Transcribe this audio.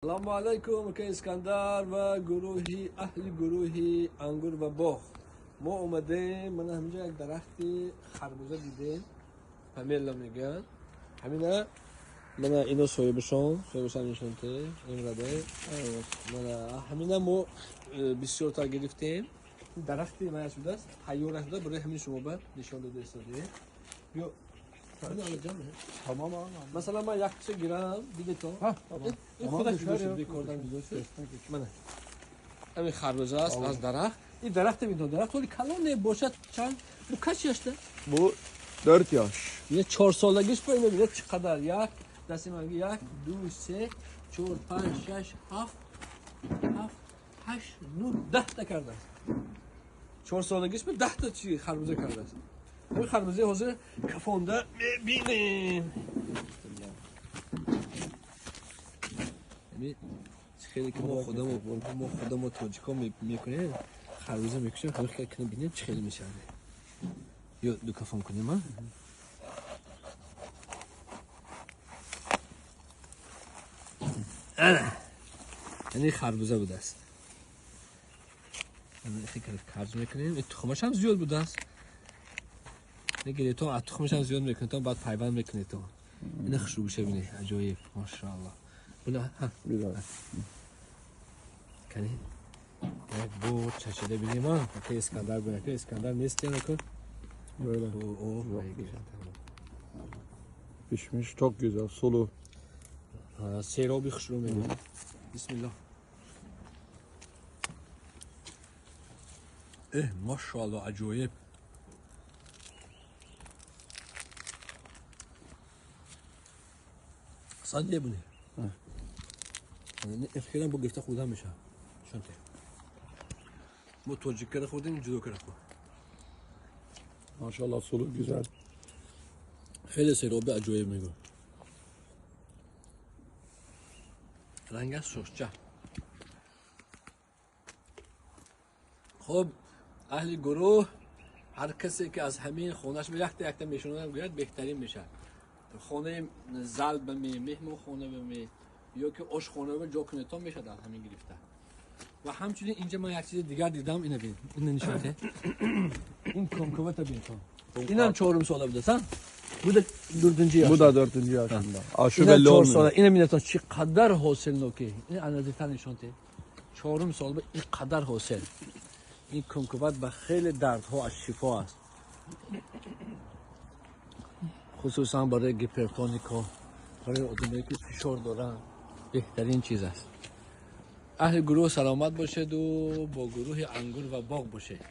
Салому алайкум, ака Искандар ва гурӯҳи аҳли гурӯҳи ангур ва боғ. Мо омадем, мана ҳаминҷо як дарахти харбуза дидем, помело мегӯянд. Ҳамина мана ино соҳибашон, соҳибашон нишонте, имраде. Мана ҳамина мо бисёртар гирифтем. Дарахти мана шудааст, тайёр шуда, барои ҳамин шумо ба нишон дода истодаем. Биё, Tamam abi. Масалан, ман як киса гирам, дидетон? Ha, tamam. Ин худаш ҷудо шуд, бекордан ҷудо шуд. Мана. Ҳамин харбуза аст аз дарахт. Ин дарахт бинтон, дарахт ҳоли калоне бошад чанд? Бу кач яшта? Bu 4 yaş. Е 4 солагиш ба ина бинед чӣ қадар. Як, дасти ман як, ду, се, чор, панҷ, шаш, ҳафт, ҳафт, ҳашт, нӯҳ, 10 та кардааст. 4 солагиш ба 10 та чи харбуза кардааст. Ҳамин харбузаи ҳозир кафонда мебинем. Ҳамин хеле ки мо худамо тоҷикон мекунем, харбуза мекушем, ҳамин хел кунем, бинем чӣ хеле мешавад. Ё ду кафон кунем, а? Ана. Яъне харбуза будааст. Ана хел карз мекунем, ин тухмаш ҳам зиёд будааст. Мегиред, аз тухмаш ҳам зиёд мекунед, баъд пайванд мекунед. Ина хушрӯгиша бинед, аҷоиб, машааллоҳ. Буна, ҳа. Bir daha. Кани як бор чашида бинем, а? Ака Искандар, бо ака Искандар нест янако. Böyle. О, Yok. Pişmiş, çok güzel, sulu. Сероби хушрӯ мегӯяд. Бисмиллоҳ. Эҳ, машааллоҳ, аҷоиб. Сан ye bunu. Охиран бо гирифта хӯрдан мешавад. Шонте. Мо тоҷиккара хӯрдем, ҷудокара хӯрд. Maşallah, sulu, güzel. Хеле сероби аҷоиб мегӯ. Рангаш шошча. Хуб, аҳли гурӯҳ, ҳар касе ки аз ҳамин хонааш якта якта мешунавад, гӯяд, беҳтарин мешавад. Хонаи зал ба ме, меҳмонхона ба ме, ё ки ошхона ба ҷо кунедтон мешавад аз ҳамин гирифта. Ва ҳамчунин инҷа ман як чизи дигар дидам, ина бин, ина нишонте. Ин комкавата бинтон. Инам чорум сола будааст, а? Bu da dördüncü yaş. Bu da 4. yaşında. Aşı Ина belli 4 olmuyor. сола. Ина бинетон чӣ қадар ҳосилнокӣ. Ин анази нишонте. Чорум сол ба ин қадар ҳосил. Ин кумкуват ба хеле дардҳо аз шифо аст. Хусусан барои гипертонико, барои одамое ки фишор доранд, беҳтарин чиз аст. Аҳли гурӯҳ саломат бошеду бо гурӯҳи ангур ва боғ бошед.